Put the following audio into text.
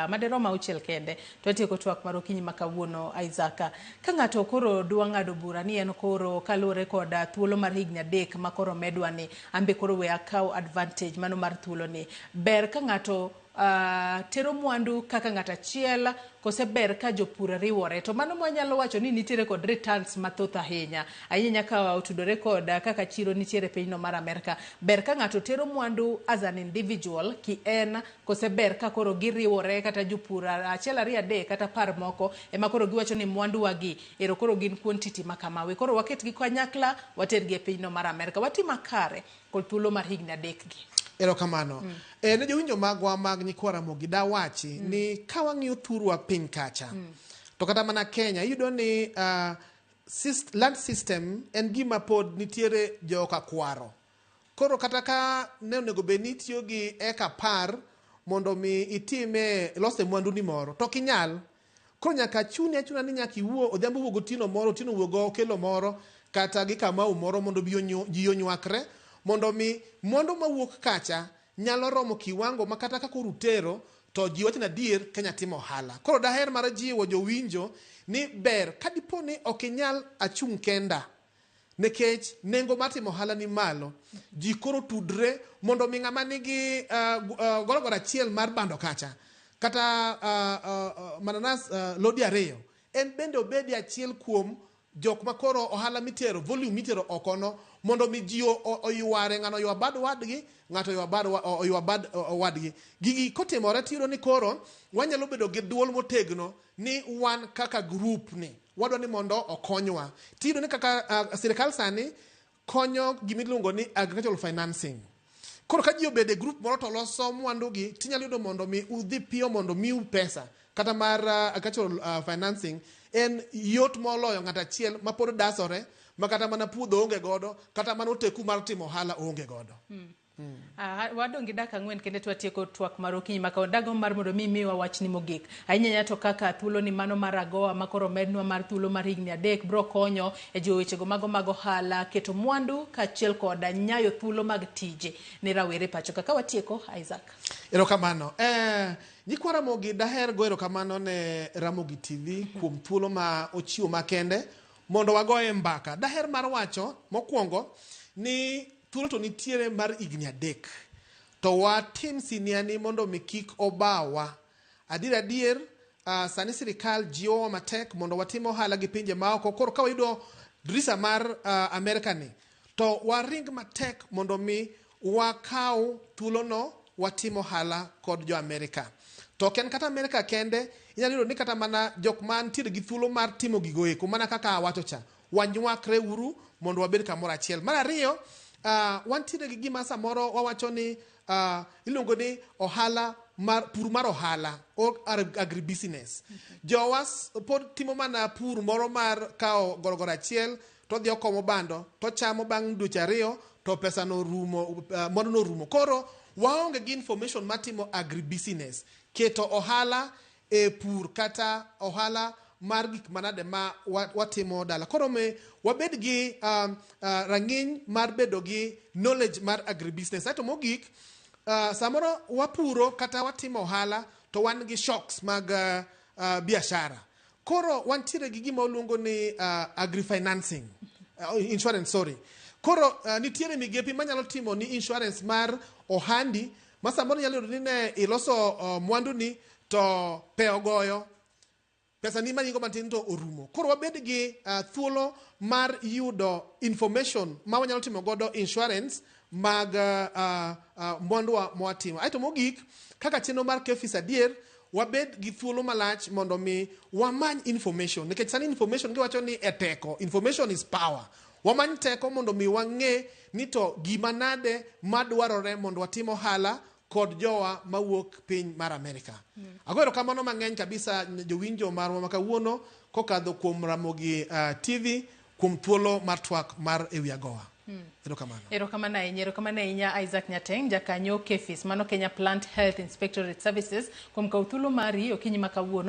Maderom 6 kende to atieko twak mar okinyi ma kawuono. Isaac, ka ng'ato koro dwa ng'ado bura ni en koro kaluwore kod thuolo mar higni 3 ma koro medwa ni, ambe koro we akaw advantage mano mar thuolo ni, ber ka ng'ato tero mwandu kaka ng'ato achiel kose ber ka jopur riwore? To mano mwanyalo wacho ni nitiere kod returns mathoth ahinya ahinya nyaka otudore kod kaka chiro nitiere e pinyno mar Amerka. Ber ka ng'ato tero mwandu as an individual ki en kose ber ka koro giriwore kata jopur 1, 2, 3 kata 10 moko ema koro giwacho ni mwandu wagi ero koro gin quantity ma kama, we koro waketgi kanyakla, watergi e pinyno mar Amerka, watim makare kod thuolo mar higni 3 gi? Erokamano. Ne jowinjo magwa mag nyikwa Ramogi, dawachi ni ka wang'iyo thurwa piny kacha, to kata mana Kenya, iyudo ni land system en gima pod nitiere joka kwaro. Koro kata ka ne onego bed ni itiyo gi eka 10 mondo mi itime lose mwandu ni moro, to ok inyal. Koro nyaka chuni achuna ni nyaka iwuo Odhiambo wuo gotieno moro, Otieno wuo go Okelo moro, kata gi Kamau moro mondo bi ji onywakre mondo mi mwandu mawuok kacha nyalo romo kiwango ma kata ka koro utero to ji wacho ni adier Kenya timo ohala. Koro daher mar jiwo jowinjo ni ber ka dipo ni ok inyal achung' kenda, nikech nengo mar timo ohala ni malo, ji koro tudre mondo mi ng'ama nigi gorogoro achiel mar bando kacha kata mananas lodi 2, en bende obedi achiel kuom jok ma koro ohala mitero, volume mitero oko no, mondo mi ji oyware, ng'ano oywa bad wadgi, ng'ato oywa bad oywa bad wadgi. Gigi kotimore tiyudo ni koro wanyalo bedo gi duol motegno ni wan kaka group ni wadwa ni mondo okonywa. Tiyudo ni kaka sirikal sani konyo gimiluongo ni agricultural financing. Koro ka ji obedo e group moro to loso mwandugi, tinyalo yudo mondo mi udhi piyo mondo miu pesa kata mar agricultural financing en yot moloyo ng'ato achiel ma pod dasore ma kata mana puodho onge godo, kata mana oteku mar timo ohala onge godo. Wadong' gi dakika 4 kende to watieko twak mar okinyi ma kawuono. Dagomb mar mondo mi imiwa wachni mogik. Ahinya ahinya to kaka thuolo ni mano mar AGOA ma koro mednwa mar thuolo mar higni 3 bro konyo e jiwo wechego mago mag ohala, keto mwandu kaachiel kod nyayo thuolo mag tije ne rawere pacho ka. Ka watieko, Isaac. Erokamano. Nyikwa Ramogi, daher go erokamano ne Ramogi TV kuom thuolo ma ochiwo makende mondo wagoye mbaka. Daher mar wacho mokwongo ni thuolo to nitiere mar higni 3, to watim siniani mondo mi kik obawa. Adier adier, sani sirikal jiwowa matek mondo watim ohala gi pinje maoko. Koro ka wayudo drisa mar Amerika ni, to waring matek mondo mi wakaw thuolono watim ohala kod jo Amerika. To ok en kata Amerika kende, inyalo yudo ni kata mana jok mantiere gi thuolo mar timo gigo eko, mana kaka awacho cha, wanywakre uru mondo wabed kamoro achiel. Mar ariyo, wantiere gi gima samoro wawacho ni iluongo ni ohala mar pur mar ohala or agribusiness. Jowa pod timo mana pur moro mar kawo gorogoro achiel to odhi okomo bando to chamo bang' dweche 2 to pesa no rumo, mwandu no rumo. Koro waonge gi information matimo agribusiness, keto ohala e pur kata ohala mar gik manade ma watimo dala. Koro me wabed gi rang'iny mar bedo gi knowledge mar agribusiness. Aeto mogik, samoro wapuro kata watimo ohala to wan gi shocks mag biashara. Koro wantiere gi gima waluongo ni agri-financing, insurance, sorry. Koro nitiere migepe manyalo timo ni insurance mar ohandi ma samoro inyalo yudo ni ne iloso mwandu ni to pe ogoyo, pesa ni maringo matin to orumo. Koro wabed gi thuolo mar yudo information ma wanyalo timo godo insurance mag mwanduwa mwatimo. Aeto mogik, kaka chenro mar KEPHIS adier, wabed gi thuolo malach mondo mi wamany information, nikech sani information giwacho ni e teko, information is power. Wamany teko mondo mi wang'e ni to gima nade madwarore mondo watim ohala kod jowa mawuok piny mar Amerika. Ago erokamano mang'eny kabisa jowinjo marwa ma kawuono kokadho kuom Ramogi TV kuom thuolo mar twak mar ewi AGOA. Erokamano. Erokamano ahinya, erokamano ahinya Isaac Nyateng, jakanyo KEPHIS, mano Kenya Plant Health Inspectorate Services, kuom kawo thuolo mari okinyi ma kawuono.